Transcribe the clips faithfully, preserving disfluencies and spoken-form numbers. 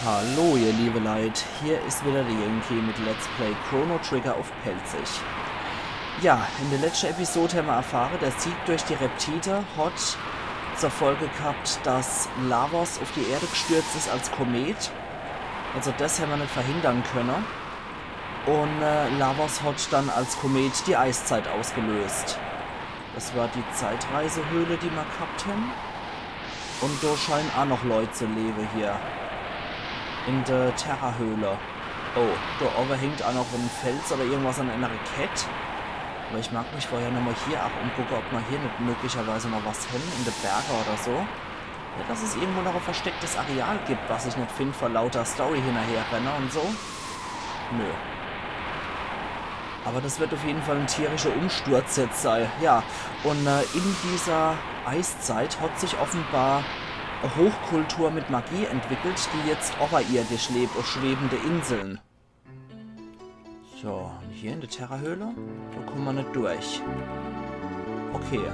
Hallo ihr liebe Leit, hier is wieder de Yankee mit Let's Play Chrono Trigger uff Pälzisch. Ja, in de letschte Episode hämmer erfahre, de Sieg durch die Reptide hot zur Folge gehabt, dass Lavos uff die Erde gestürzt is als Komet. Also des hämmer net verhindern könne. Un äh, Lavos hot dann als Komet die Eiszeit ausgelöst. Des war die Zeitreisehöhle, die mer gehabt hämmer. Un do scheinen aa noch Leit zu lewe hier. In de Terra-Höhle. Oh, do owwe hängt aa noch en Fels oder irgendwas an ener Kett. Awwer ich mag mich vorher nochmol hier aa umgucke, ob mer hier net möglicherweise noch was hämmer in de Berge oder so. Ja, dass es irgendwo noch e verstecktes Areal gibt, was ich net find vor lauter Story hinnerher renne un so. Nö. Awwer des wird uff jeden Fall en tierischer Umsturz jetzt sei. Ja, un äh, in dieser Eiszeit hot sich offenbar e Hochkultur mit Magie entwickelt, die jetzt oberirdisch lebt uff schwebende Inseln. So, un hier in de Terra-Höhle, do kumme mer net durch. Okay.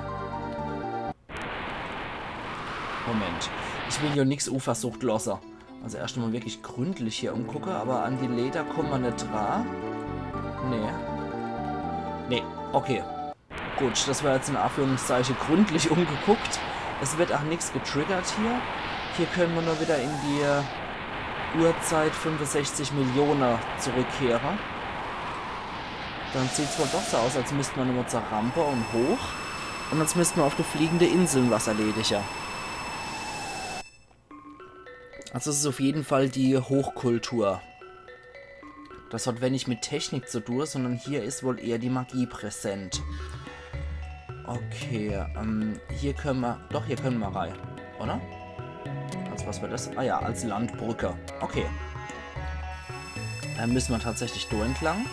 Moment. Ich will jo nix unversucht losse. Also erscht mol wirklich gründlich hier umgucke, awwer an die Leder kumme mer net dra. Nee. Nee, okay. Gut, des war jetzt in Anführungszeiche gründlich umgeguckt. Es wird aa nix getriggert hier. Hier könne mer nur wieder in die äh, Urzeit fünfundsechzig Millione zurückkehre. Dann sieht's wohl doch so aus, als müsst mer nochmol zur Rampe un hoch. Un als müsst mer uff die fliegende Inseln was erledige. Also es is uff jeden Fall die Hochkultur. Des hot wenig mit Technik zu tun, sondern hier is wohl eher die Magie präsent. Okay, ähm, hier könne mer, doch, hier könne mer rei, oder? Als was war des? Ah ja, als Landbrücke. Okay. Dann müsse mer tatsächlich do entlang.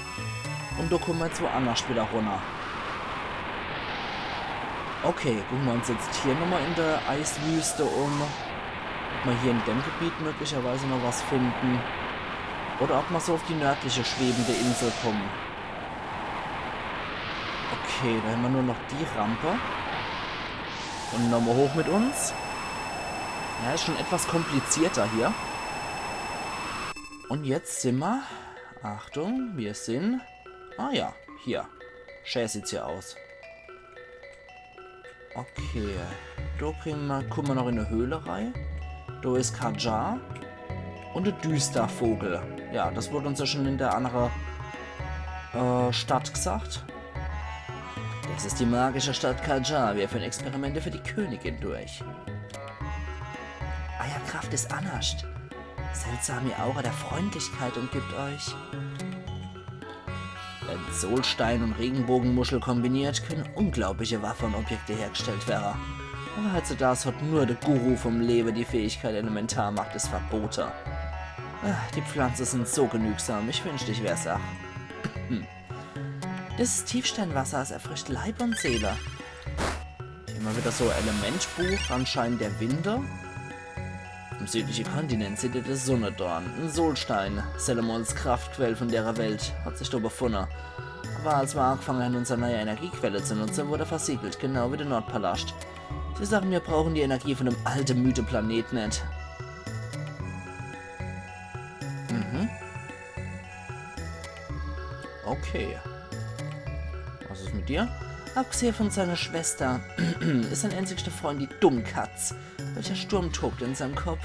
Un do kumme mer jetzt woannerscht wieder runner. Okay, gucke mer uns jetzt hier nochmol in de Eiswüste um. Ob mer hier in dem Gebiet möglicherweise noch was finden. Oder ob mer so uff die nördliche schwebende Insel kumme. Okay, do hämmer nur noch die Rampe. Un nochmol hoch mit uns. Ja, is schon etwas komplizierter hier. Un jetzt simmer. Achtung, mir sin. Ah ja, hier. Schä sieht's hier aus. Okay. Do kriege mer, kumme mer noch in e Höhle rei. Do is Kajar. Un de Düstervogel. Ja, des wurde uns jo schon in de annere äh, Stadt gesagt. Des is die magische Stadt Kajar. Mir führe Experimente für die Königin durch. Eier Kraft is annerscht. Seltsame Aura der Freundlichkeit umgibt euch. Wenn Solstein un Regenbogenmuschel kombiniert, könne unglaubliche Waffe un Objekte hergestellt werre. Awwer heutzudags hot nur de Guru vum Lewe die Fähigkeit, Elementarmacht is verbote. Ah, die Pflanze sin so genügsam, ich wünschte, ich wär's aa. Des Tiefsteinwasser, es erfrischt Leib un Seele. Immer wieder so Elementbuch, anscheinend der Winde. Am südliche Kontinent zittert de Sonnedorn. En Solstein, Salomons Kraftquell vun dere Welt, hot sich do befunne. Awwer als mer aagefange hän, unser neie Energiequelle zu nutze, wurd er versiegelt, genau wie de Nordpalascht. Sie sagen, mir brauchen die Energie vun dem alte Mythe-Planet net. Mhm. Okay. Was is mit dir? Abgesehen von seiner Schwester is sein einzigster Freund die Dummkatz. Welcher Sturm tobt in seinem Kopf?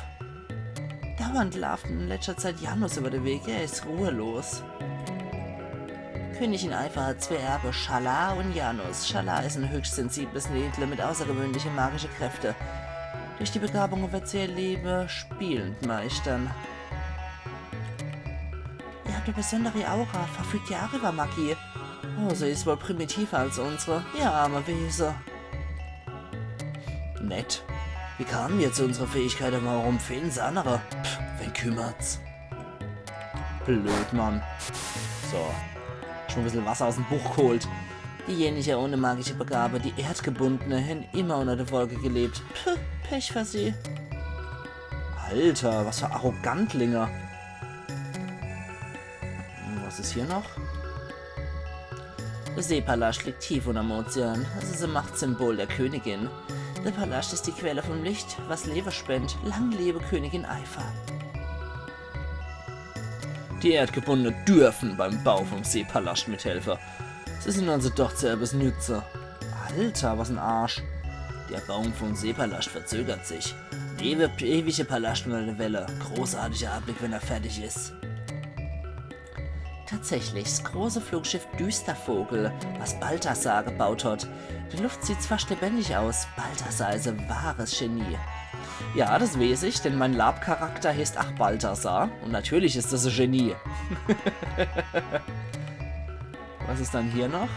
Dauernd lauft in letzter Zeit Janus über den Weg. Er ist ruhelos. Königin Aifa hat zwei Erben, Schalar und Janus. Schalar ist ein höchst sensibles Seele mit außergewöhnliche magische Kräfte. Durch die Begabung wird sie ihr Leben spielend meistern. Ihr habt eine besondere Aura, verfügt ihr auch über Magie? Oh, sie ist wohl primitiver als unsere, ihr arme Wesen. Nett. Wie kamen wir zu unserer Fähigkeit, aber warum fehlen sie andere? Pff, wen kümmert's? Blöd, Mann. So. Schon ein bisschen Wasser aus dem Buch geholt. Diejenigen ohne magische Begabe, die Erdgebundene, haben immer unter der Wolke gelebt. Puh, Pech für sie. Alter, was für Arrogantlinge. Hm, was ist hier noch? Der Seepalast liegt tief unterm Ozean. Es ist ein Machtsymbol der Königin. Der Palast ist die Quelle vom Licht, was Leben spendet. Lang lebe Königin Aifa. Die Erdgebundene dürfen beim Bau vom Seepalascht mithelfe. Sie sind also doch zu etwas Nütze. Alter, was en Arsch. Die Erbauung vom Seepalascht verzögert sich. Ewe-, ewige Palascht unter de Welle. Großartiger Anblick, wenn er fertig is. Tatsächlich, s große Flugschiff Düstervogel, was Balthasar gebaut hat. In de Luft sieht's fascht lebendig aus. Balthasar is e wahres Genie. Ja, das weeß ich, denn mein Lab-Charakter heeßt ach Balthasar. Und natürlich is das e Genie. Was is dann hier noch?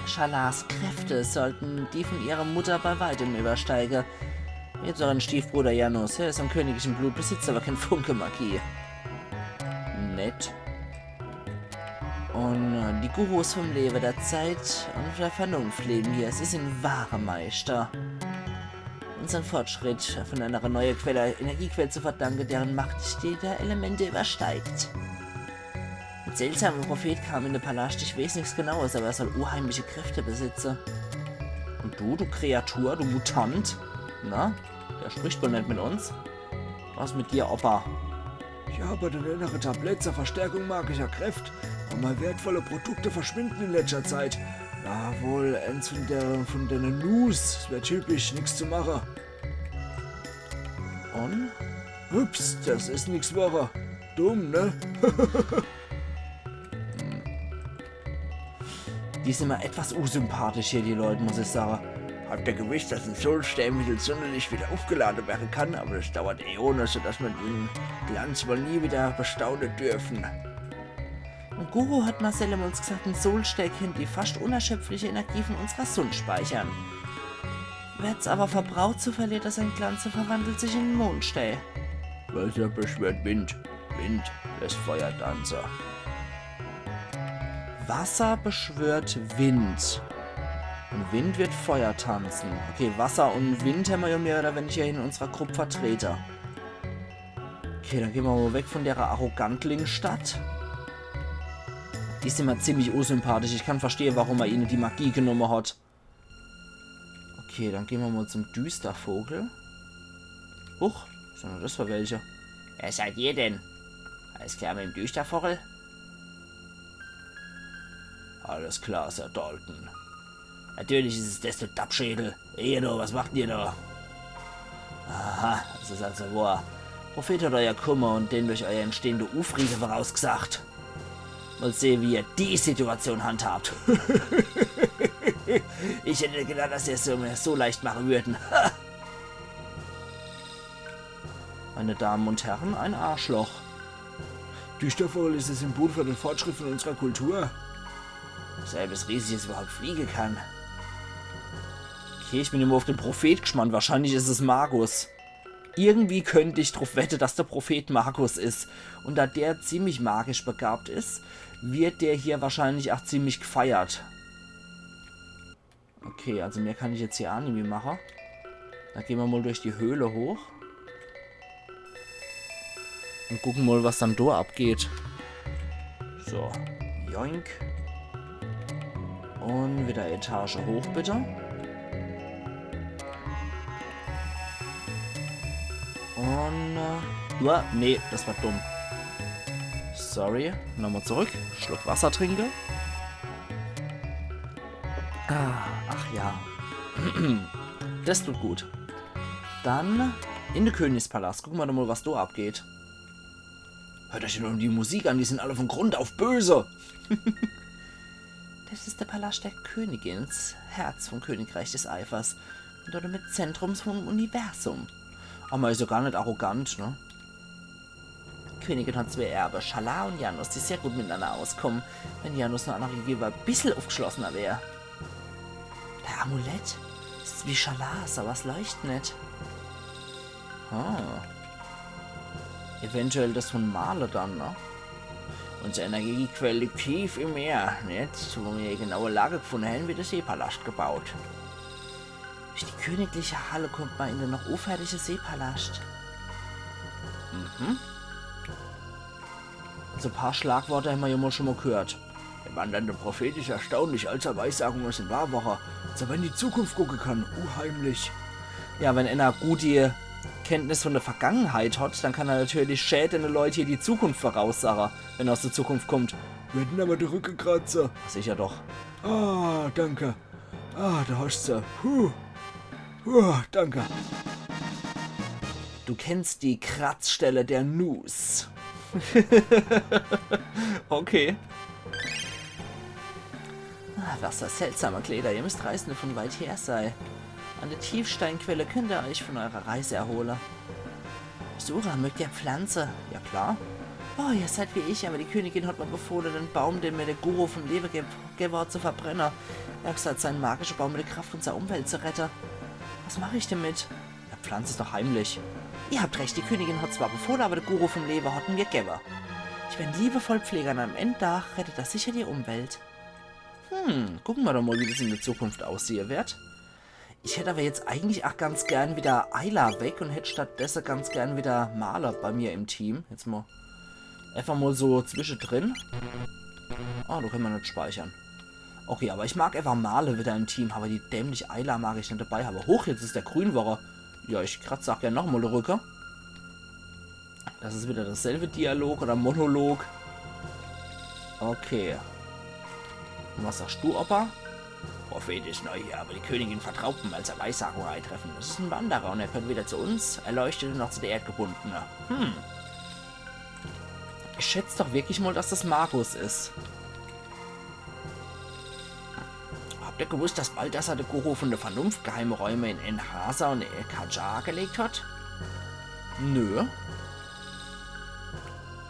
Shalars Kräfte sollten die von ihrer Mutter bei weitem übersteige. Jetzt auch en Stiefbruder Janus. Er is am königlichen Blut, besitzt aber kein Funke Magie. Nett. Und äh, die Gurus vom Lewe der Zeit und der Vernunft leben hier. Sie sind wahre Meister. Unseren Fortschritt von einer neuen Quelle, Energiequelle zu verdanken, deren Macht die der Elemente übersteigt. Ein seltsamer Prophet kam in den Palast. Ich weiß nichts Genaues, aber er soll unheimliche Kräfte besitzen. Und du, du Kreatur, du Mutant? Na? Der spricht wohl nicht mit uns. Was mit dir, Opa? Ich arbeite an einer Tablett zur Verstärkung magischer Kräfte, aber meine wertvollen Produkte verschwinden in letzter Zeit. Ja, wohl eins von der, von denen Nus. Es wäre typisch, nichts zu machen. Und? Ups, das is nix Wahre. Dumm, ne? Die sind mir etwas unsympathisch hier, die Leute, muss ich sagen. Habt ihr gewusst, dass ein Soulstern mittel sonderlich wieder aufgeladen werden kann? Aber das dauert Äonen, sodass wir den Glanz wohl nie wieder bestaunen dürfen. Ein Guru hat Marcel uns gesagt, ein Soulstern kennt die fast unerschöpfliche Energie von unserer Sonne speichern. Werd's aber verbraucht, so verliert er seinen Glanz und verwandelt sich in einen Mondstern. Wasser beschwört Wind. Wind lässt Feuer tanzen. Wasser beschwört Wind. Und Wind wird Feuer tanzen. Okay, Wasser und Wind haben wir ja mehr oder weniger in unserer Gruppe vertreten. Okay, dann gehen wir mal weg von der Arrogantling-Stadt. Die sind mir ziemlich unsympathisch. Ich kann verstehen, warum er ihnen die Magie genommen hat. Okay, dann gehen wir mal zum Düstervogel. Huch, was sind denn das für welche? Wer seid ihr denn? Alles klar mit dem Düstervogel? Alles klar, Sir Dalton. Natürlich is es des, du Dappschädel. Ihr do, was macht ihr do? Aha, das is also wahr. Prophet hat euer Kummer und den durch euer entstehende Ufriede vorausgesagt. Mal sehen, wie ihr die Situation handhabt. Ich hätte gedacht, dass ihr es mir so leicht machen würden. Meine Damen und Herren, ein Arschloch. Düstervogel ist das Symbol für den Fortschritt von unserer Kultur. Ob so etwas Riesiges überhaupt fliegen kann. Okay, ich bin immer auf den Prophet gespannt. Wahrscheinlich is es Magus. Irgendwie könnte ich drauf wette, dass der Prophet Magus is. Und da der ziemlich magisch begabt is, wird der hier wahrscheinlich auch ziemlich gefeiert. Okay, also mehr kann ich jetzt hier auch nimmi machen. Dann gehen wir mal durch die Höhle hoch. Und gucken mal, was dann da abgeht. So, joink. Und wieder Etage hoch, bitte. Und, äh, uah, nee, das war dumm. Sorry, nochmal zurück. Schluck Wasser trinke. Ah, ach ja. Das tut gut. Dann in den Königspalast. Gucken wir doch mal, was da abgeht. Hört euch nur die Musik an, die sind alle von Grund auf böse. Das ist der Palast der Königin, das Herz vom Königreich des Eifers und damit Zentrum vom Universum. Aber man is ja gar nicht arrogant, ne? Die Königin hat zwei Erben, Schalar und Janus, die sehr gut miteinander auskommen, wenn Janus nur noch ein bissel aufgeschlossener wär. Der Amulett is wie Schalars, aber es leuchtet nicht. Ah. Eventuell das von Marle dann, ne? Unsere Energiequelle liegt tief im Meer. Jetzt, wo wir die genaue Lage gefunden haben, wird der Seepalast gebaut. Durch die königliche Halle kommt man in den noch unfertigen Seepalast. Mhm. So ein paar Schlagworte haben wir ja mal schon mal gehört. Der wandernde Prophet ist erstaunlich, als er Weissagungen sind wahr, als ob er in die Zukunft gucken kann. Unheimlich. Ja, wenn einer gut die Kenntnis von der Vergangenheit hat, dann kann er natürlich schädene Leute hier die Zukunft voraussage, wenn er aus der Zukunft kommt. Werd en awwer de Rücke kratze. Sicher doch. Ah, danke. Ah, da hast se. Puh. Puh, danke. Du kennst die Kratzstelle der Nuss. Okay. Ah, was für seltsame Kleider. Ihr müsst Reisende von weit her sei. An der Tiefsteinquelle könnt ihr euch von eurer Reise erhole. Sura, mögt ihr Pflanze? Ja klar. Oh, ihr seid wie ich, aber die Königin hat mir befohle, den Baum, den mir der Guru vom Lewe ge gewwe hat, zu verbrenne. Er hat gesagt, sein magischer Baum mit der Kraft unserer Umwelt zu rette. Was mach ich damit? Ja, pflanz es doch heimlich. Ihr habt recht, die Königin hat zwar befohle, aber der Guru vom Lewe hat en mir gewwe. Ich werd en liebevoll pflege, an am Endtag rettet er sicher die Umwelt. Hm, gucke mer doch mal, wie das in der Zukunft aussehe werd. Ich hätt aber jetzt eigentlich ach ganz gern wieder Ayla weg und hätt stattdesse ganz gern wieder Marle bei mir im Team. Jetzt mal einfach mal so zwischedrin. Ah, da kann mer net speichere. Okay, aber ich mag einfach Marle wieder im Team, aber die dämlich Ayla mag ich net dabei habe. Hoch, jetzt is der grün worre. Ja, ich kratz ach gern noch mal de Rücke. Das is wieder dasselbe Dialog oder Monolog. Okay. Und was sagst du, Opa? Prophet is neu hier, aber die Königin vertraut em, als er Weissagung eintreffe. Das is en Wanderer und er gehört weder zu uns Erleuchtete noch zu der Erdgebundene. Hm. Ich schätz doch wirklich mal, dass das Magus is. Habt ihr gewusst, dass Balthasar, der Guru von der Vernunft, geheime Räume in Enhasa und Ekajar gelegt hat? Nö.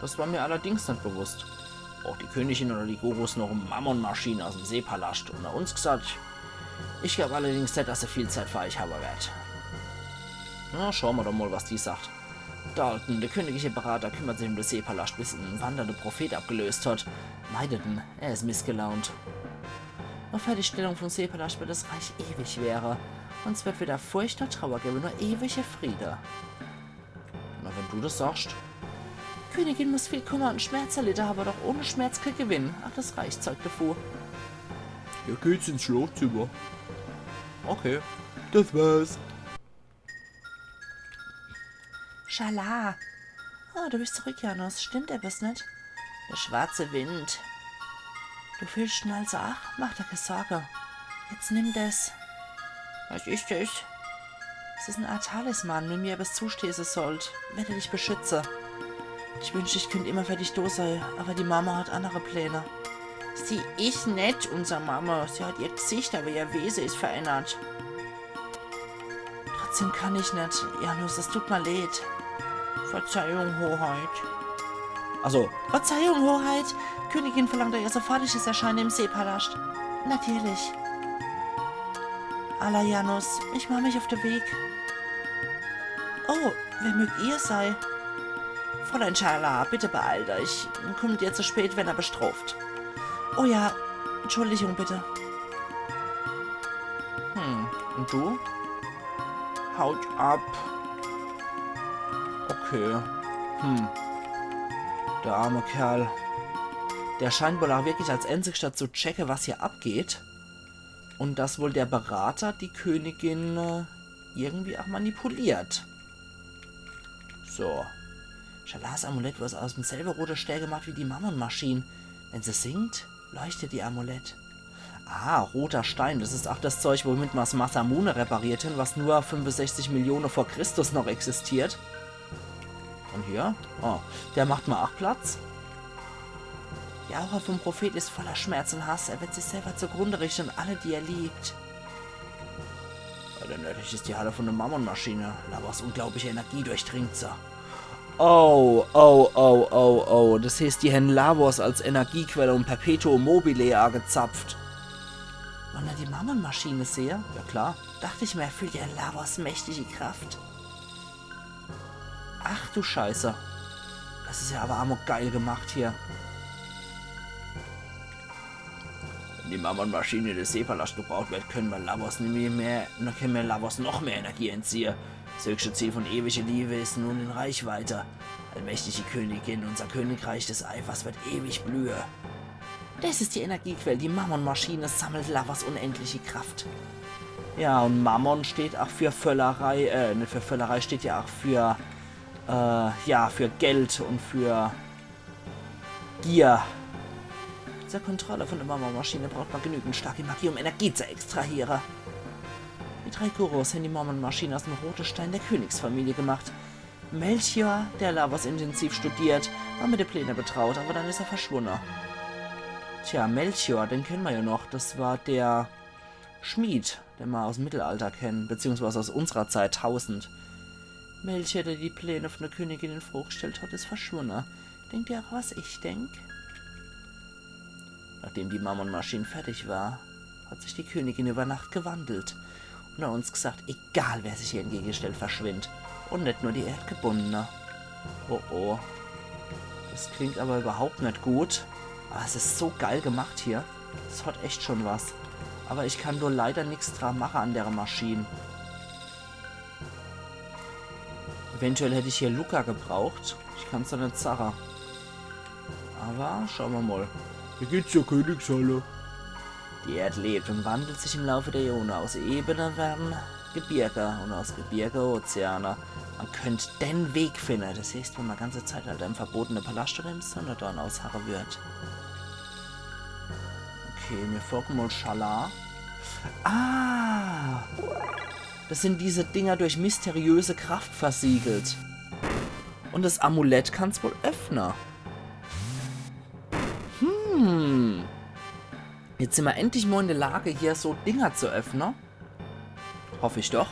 Das war mir allerdings net bewusst. Braucht die Königin oder die Gurus noch e Mammon-Maschine aus em Seepalast. Unter uns gesagt, ich glaub allerdings net, dass er viel Zeit für euch habe werd. Na, schaue mer doch mal, was die sagt. Dalton, der königliche Berater, kümmert sich um den Seepalast, bis en wandernde Prophet abgelöst hat. Meidet en, er is missgelaunt. Nur Fertigstellung vom Seepalast wird das Reich ewig währe. Und es wird weder Furcht noch Trauer gebe, nur ewige Friede. Na, wenn du das sagst. Königin muss viel Kummer und Schmerz erlitte habe, doch ohne Schmerz kein Gewinn. Ach, das Reich zeugt davor. Ihr geht ins Schlafzimmer. Okay. Das war's. Schala. Oh, du bist zurück, Janus. Stimmt etwas net? Der schwarze Wind. Du fühlst en also ach? Mach dir keine Sorge. Jetzt nimm das. Was is das? Es is en Art Talisman, wenn mir etwas zustoße sollt, werd er dich beschütze. Ich wünschte, ich könnt immer für dich do sei, aber die Mama hat andere Pläne. Sie is net unser Mama. Sie hat ihr Gesicht, aber ihr Wese is verändert. Trotzdem kann ich net. Janus, es tut mir leid. Verzeihung, Hoheit. Also, Verzeihung, Hoheit. Königin verlangt euer sofortiges Erscheinen im Seepalast. Natürlich. Alla, Janus, ich mach mich auf den Weg. Oh, wer mögt ihr sei? Fräulein Schala, bitte beeilt euch. Kommt ihr zu spät, werd er bestraft. Oh ja, Entschuldigung bitte. Hm, und du? Haut ab. Okay. Hm. Der arme Kerl. Der scheint wohl auch wirklich als einzigster zu checke, was hier abgeht. Und dass wohl der Berater die Königin äh, irgendwie auch manipuliert. So. Schalas Amulett wurde aus demselben roten Stein gemacht wie die Mammon-Maschine. Wenn sie singt, leuchtet ihr Amulett. Ah, roter Stein, das is auch das Zeug, womit mer's Masamune repariert hen, was nur fünfundsechzig Millionen vor Christus noch existiert. Und hier? Oh, der macht mer auch Platz. Die Aura vom Prophet is voller Schmerz und Hass. Er wird sich selber zugrunde richten und alle, die er liebt. Weiter nördlich is die Halle von der Mammon-Maschine. Lavos unglaubliche Energie durchdringt se. Oh, oh, oh, oh, oh. Das heißt, die hen Lavos als Energiequelle und Perpetuum mobile angezapft. Wann er die Mammon-Maschine sehe, ja klar, dacht ich mir, er fühlt ja Lavos mächtige Kraft. Ach du Scheiße. Das is ja aber amok geil gemacht hier. Wenn die Mammon-Maschine des Seepalast gebraucht wird, können wir Lavos nimmer mehr, noch können wir Lavos noch mehr Energie entziehe. Das höchste Ziel von ewige Liebe is nun in Reichweite. Allmächtige Königin, unser Königreich des Eifers wird ewig blühe. Das is die Energiequelle, die Mammon-Maschine sammelt Lavos unendliche Kraft. Ja, un Mammon steht ach für Völlerei, äh, net für Völlerei, steht ja ach für, äh, ja, für Geld un für Gier. Zur Kontrolle von der Mammon-Maschine braucht man genügend starke Magie, um Energie zu extrahieren. Die drei Gurus haben die Mammon-Maschine aus dem roten Stein der Königsfamilie gemacht. Melchior, der Lavos intensiv studiert, war mit den Plänen betraut, aber dann ist er verschwunden. Tja, Melchior, den kennen wir ja noch. Das war der Schmied, den wir aus dem Mittelalter kennen, beziehungsweise aus unserer Zeit tausend. Melchior, der die Pläne von der Königin in Frage gestellt hat, ist verschwunden. Denkt ihr auch, was ich denk? Nachdem die Mammon-Maschine fertig war, hat sich die Königin über Nacht gewandelt und hat uns gesagt, egal wer sich ihr entgegenstellt, verschwindet. Und nicht nur die Erdgebundene. Oh oh. Das klingt aber überhaupt nicht gut. Aber es ist so geil gemacht hier. Es hat echt schon was. Aber ich kann nur leider nichts dran machen an der Maschine. Eventuell hätte ich hier Lucca gebraucht. Ich kann's doch nicht sagen. Aber schauen wir mal. Hier geht's ja Königshalle. Die Erde lebt und wandelt sich im Laufe der Äone. Aus Ebene werden Gebirge und aus Gebirge Ozeane. Man könnte den Weg finden. Das heißt, wenn man ganze Zeit halt im verbotenen Palast oder im Sonnendorn ausharren wird. Okay, mir folgen mal Schalar. Ah! Das sind diese Dinger durch mysteriöse Kraft versiegelt. Und das Amulett kann's wohl öffnen. Hm. Jetzt sind wir endlich mal in der Lage, hier so Dinger zu öffnen. Hoffe ich doch.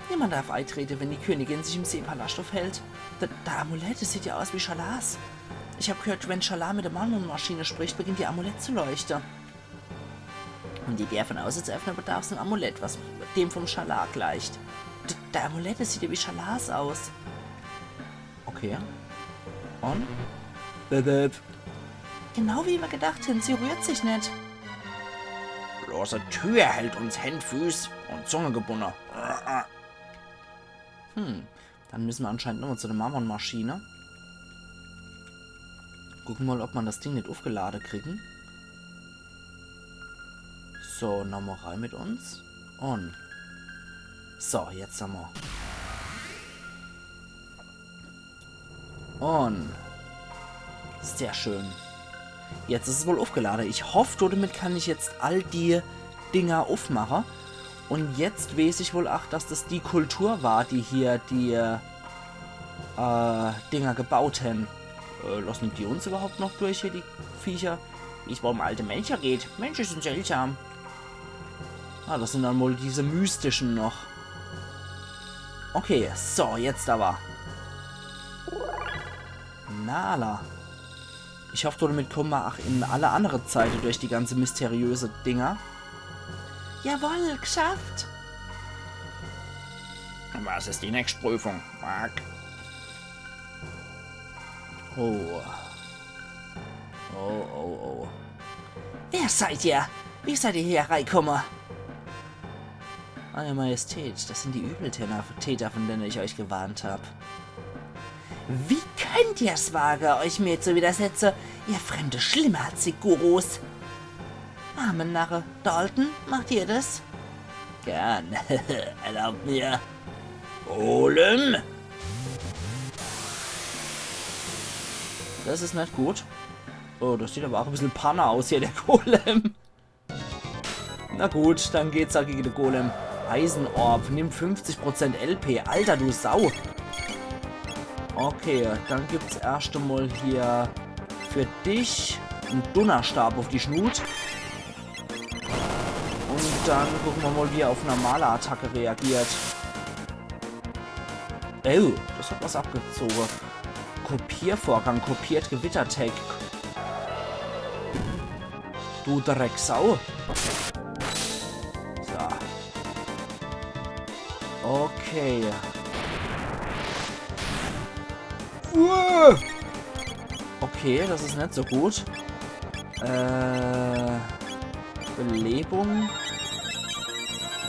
Niemand darf eintreten, wenn die Königin sich im Seepalast aufhält. Der, der Amulett, das sieht ja aus wie Shalars. Ich hab gehört, wenn Shalar mit der Mammon-Maschine spricht, beginnt ihr Amulett zu leuchten. Um die Tür von außen zu öffnen, bedarf es ein Amulett, was dem vom Shalar gleicht. D der Amulett, das sieht ja wie Shalars aus. Okay. Und? Bip, bip. Genau wie wir gedacht haben, sie rührt sich nicht. Bloße Tür hält uns Händ, Füß und Zunge gebunden. Hm, dann müssen wir anscheinend nochmal zu der Mammon-Maschine. Gucken mal, ob man das Ding nicht aufgeladen kriegen. So, nochmal rein mit uns. Und. So, jetzt haben wir. Und. Sehr schön. Jetzt ist es wohl aufgeladen. Ich hoffe, damit kann ich jetzt all die Dinger aufmachen. Und jetzt weiß ich wohl auch, dass das die Kultur war, die hier die äh, Dinger gebaut haben. Äh, lassen die uns überhaupt noch durch hier, die Viecher? Wie es wohl um alte Melcher geht. Menschen sind seltsam. Ah, das sind dann wohl diese mystischen noch. Okay, so, jetzt aber. Nala. Ich hoffe, damit kommen wir auch in alle andere Zeiten durch die ganze mysteriöse Dinger. Jawohl, geschafft! Was ist die nächste Prüfung, Mark? Oh. Oh, oh, oh. Wer seid ihr? Wie seid ihr hier reingekommen? Euer Majestät, das sind die Übeltäter, Täter, von denen ich euch gewarnt hab. Wie könnt ihr es wagen, euch mir zu widersetzen, ihr fremde Schlimmerherzig-Gurus? Arme Narre. Dalton, macht ihr das? Gern. Erlaubt mir. Golem? Das ist nicht gut. Oh, das sieht aber auch ein bisschen Panne aus hier, der Golem. Na gut, dann geht's halt gegen den Golem. Eisenorb, nimm fünfzig Prozent L P. Alter, du Sau. Okay, dann gibt's erst einmal hier für dich einen Dunnerstab auf die Schnut. Und dann gucken wir mal, wie er auf normale Attacke reagiert. Oh, das hat was abgezogen. Kopiervorgang, kopiert Gewittertag. Du Drecksau. So. Okay. Uah! Okay, das ist nicht so gut. Äh, Belebung.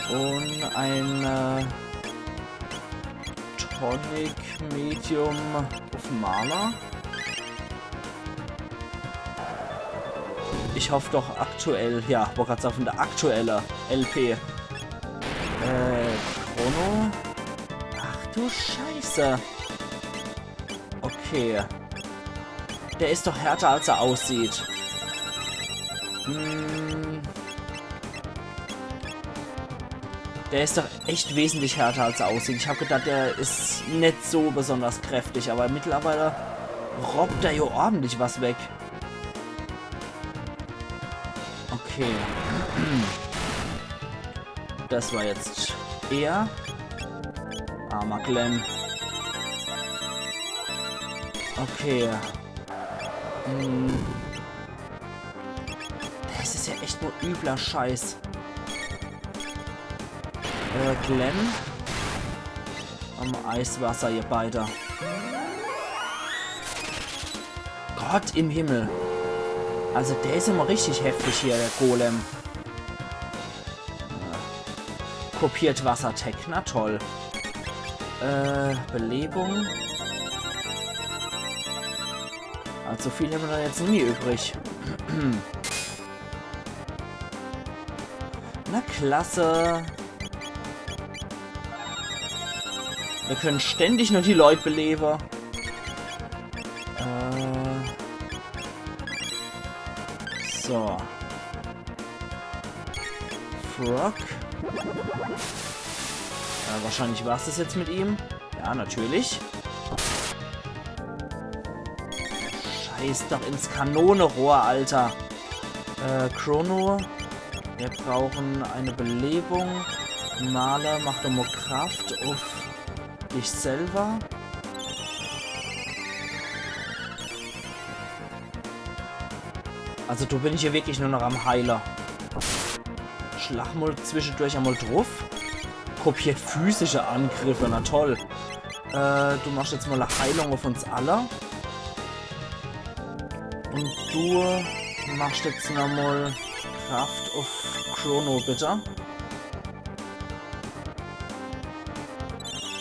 Und ein äh, Tonic Medium auf Marla. Ich hoffe doch aktuell, ja, wollte gerade sagen, von der aktuellen L P. Äh, Chrono? Ach du Scheiße. Okay. Der is doch härter, als er aussieht. Hm. Der is doch echt wesentlich härter, als er aussieht. Ich hab gedacht, der is net so besonders kräftig, aber mittlerweile robbt er jo ordentlich was weg. Okay. Das war jetzt er. Armer Glenn. Okay. Hm. Das is ja echt nur übler Scheiß. Äh, Glenn. Am Eiswasser, ihr beide. Gott im Himmel. Also der is immer richtig heftig hier, der Golem. Kopiert Wassertech, na toll. Äh, Belebung. Also viel haben wir da jetzt nie übrig. Na klasse. Wir können ständig nur die Leute beleben. Äh, so. Frog. Ja, wahrscheinlich war's das jetzt mit ihm. Ja, natürlich. Scheiß doch ins Kanonerohr, Alter. Äh, Chrono. Wir brauchen eine Belebung. Marle, mach doch mal Kraft auf dich selber. Also, du bin ich hier wirklich nur noch am Heile. Schlag mal zwischendurch einmal drauf. Kopiert physische Angriffe, na toll. Äh, du machst jetzt mal eine Heilung auf uns alle. Und du machst jetzt nochmal Kraft auf Chrono, bitte.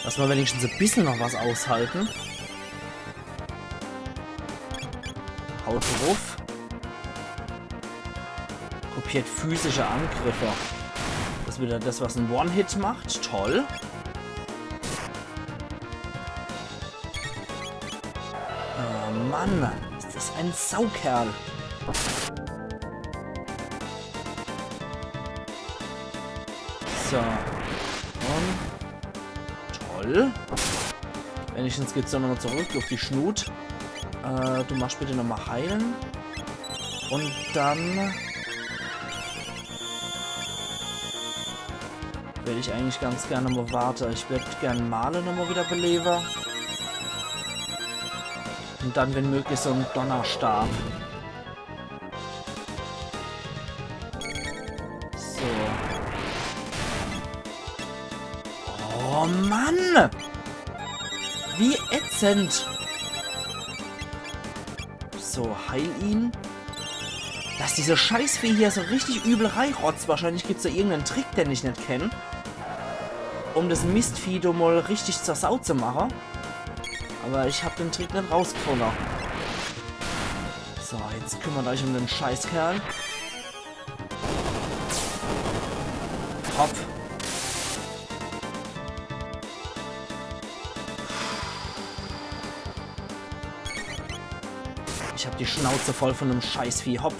Lass mal wenigstens ein bisschen noch was aushalten. Haut drauf. Kopiert physische Angriffe. Das is wieder das, was ein One-Hit macht. Toll. Oh Mann, ist das ein Saukerl. So. Und toll. Wenigstens geht's dann nochmal zurück auf die Schnut. Äh, du machst bitte nochmal heilen. Und dann will ich eigentlich ganz gerne mal warte. Ich würd gern Marle nochmal wieder belebe. Und dann, wenn möglich, so ein Donnerstab. So. Oh Mann! Wie ätzend! So, heil ihn. Dass diese Scheißvieh hier so richtig übel reirotzt. Wahrscheinlich gibt's da irgendeinen Trick, den ich net kenn. Um das Mistvieh do mal richtig zur Sau zu machen. Aber ich hab den Trick net rausgefunden. So, jetzt kümmert euch um den Scheißkerl. Hopp. Ich hab die Schnauze voll von dem Scheißvieh. Hopp.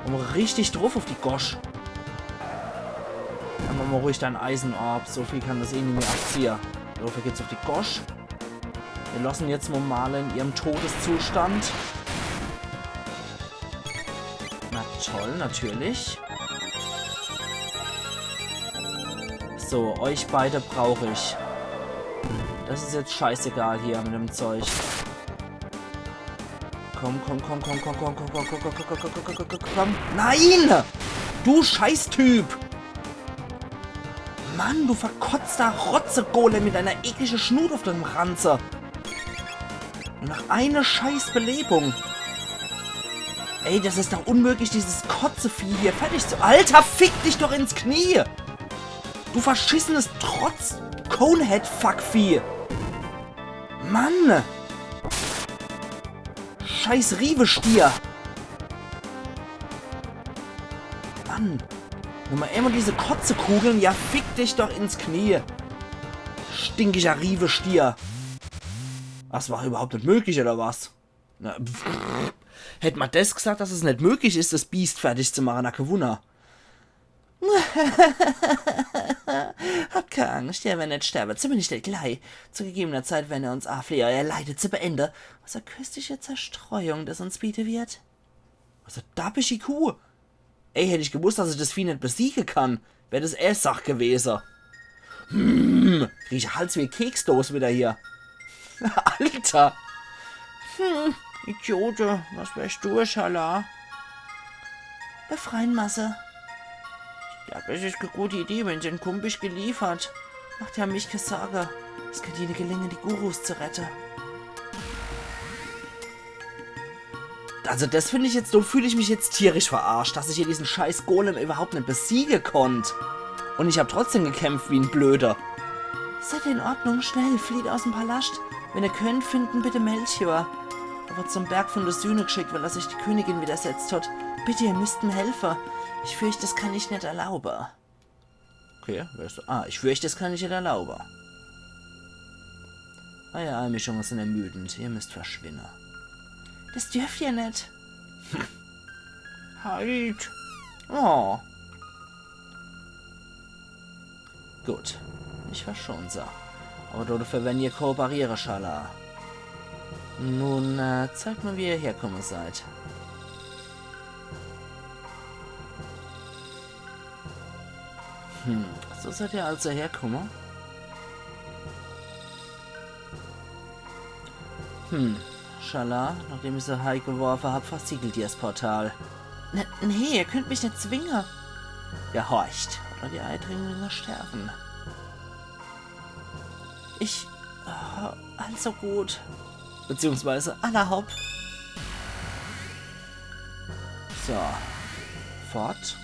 Und richtig drauf auf die Gosch. Dann mach mal ruhig dein Eisenorb. So viel kann das eh nie mehr abziehe. Dafür geht's auf die Gosch. Wir lassen jetzt mal Marle in ihrem Todeszustand. Na toll, natürlich. So, euch beide brauch ich. Das is jetzt scheißegal hier mit dem Zeug. Komm, komm, komm, komm. Nein! Du Scheißtyp! Mann, du verkotzter Rotze-Golem mit deiner eklige Schnut auf dem Ranze. Nach einer Scheißbelebung. Ey, das is doch unmöglich, dieses Kotzevieh hier fertig zu... Alter, fick dich doch ins Knie! Du verschissenes Trotz-Conehead-Fuckvieh! Mann! Scheiß Rievestier! Mann! Nummer immer diese Kotzekugeln, ja, fick dich doch ins Knie. Stinkiger Riewestier. Das war überhaupt net möglich, oder was? Na, pff. Hätt ma des gesagt, dass es net möglich is, das Biest fertig zu mache, na, kee Wunner. Habt kee Angst, ihr werdet net sterbe, zumindest net glei. Zu gegebener Zeit werdet ihr uns aflehe, euer Leide zu beende. Was e köstliche Zerstreuung des uns biete wird. Was e dabbischi Kuh. Ey, hätt ich gewusst, dass ich das Vieh net besiege kann, wär das eh Sach gewese. Hm, riech Hals wie Keksdos wieder hier. Alter. Hm, Idiote, was wärst du, Schala? Befreien ma se. Ja, das is e gute Idee, wenn se en Kumpich geliefert. Macht ja mich kee Sorge. Es kann ihne gelinge, die Gurus zu rette. Also das find ich jetzt, so fühl ich mich jetzt tierisch verarscht, dass ich hier diesen scheiß Golem überhaupt net besiege konnt. Und ich hab trotzdem gekämpft wie en Blöder. Seid in Ordnung, schnell, flieht aus'm Palascht. Wenn ihr könnt, findet bitte Melchior. Er wird zum Berg von der Sühne geschickt, weil er sich die Königin widersetzt hat. Bitte, ihr müsst em helfe. Ich fürcht, das kann ich net erlaube. Okay, wer ist da? Ah, ich fürchte, das kann ich net erlaube. Eure Einmischungen sind ermüdend. Ihr müsst verschwinde. Das dürft ihr net. Halt. Oh. Gut. Ich verschon se. Aber dafür, wenn ihr kooperiere, Schala. Nun, äh, zeigt mir, wie ihr herkomme seid. Hm, so seid ihr also herkomme? Hm, Schala, nachdem ich se hei geworfe hab, versiegelt ihr das Portal. Ne, nee, ihr könnt mich net zwinge. Gehorcht, oder die Eidringlinge sterben. Ich, äh, also gut. Beziehungsweise, alla hopp. So. Fort.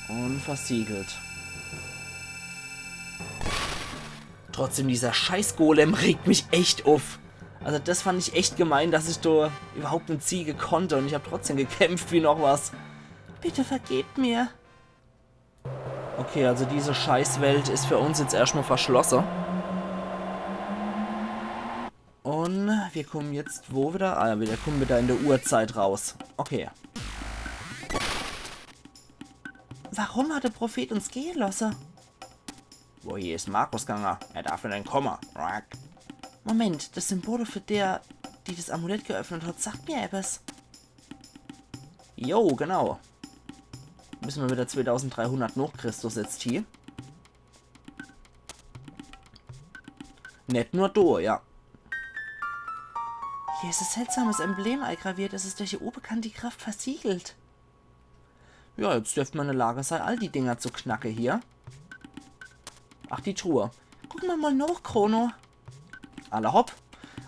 Und versiegelt. Trotzdem, dieser scheiß Golem regt mich echt uff. Also das fand ich echt gemein, dass ich do überhaupt net siege konnte und ich hab trotzdem gekämpft wie noch was. Bitte vergebt mir. Okay, also diese Scheißwelt is für uns jetzt erschtmal verschlosse. Und wir kommen jetzt wo wieder? Ah, wir kommen wieder in der Urzeit raus. Okay. Warum hat der Prophet uns gehe losse? Wohin is Markus gange? Er darf net komme. Moment, das Symbol für der, die das Amulett geöffnet hat, sagt mir etwas. Jo, genau. Müssen wir wieder zweitausenddreihundert nach Christus jetzt hier. Net nur do, ja. Hier is e seltsames Emblem eigraviert, das is durch die unbekannte Kraft versiegelt. Ja, jetzt dürft ma in der Lage sei, all die Dinger zu knacke hier. Ach, die Truhe. Gucke ma mal noch, Chrono. Alla hopp.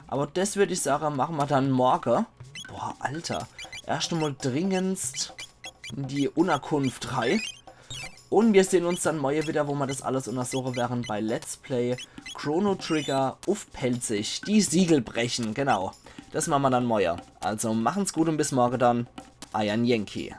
Aber das würd ich sage, mache ma dann morge. Boah, Alter. Erscht mal dringendst in die Unnerkunft rei. Und wir sehn uns dann morge wieder, wo ma das alles unnersuche werre bei Let's Play Chrono Trigger uff Pälzisch. Die Siegel brechen, genau. Das mache ma dann morge. Also machen's gut und bis morge dann. Eier Yankee.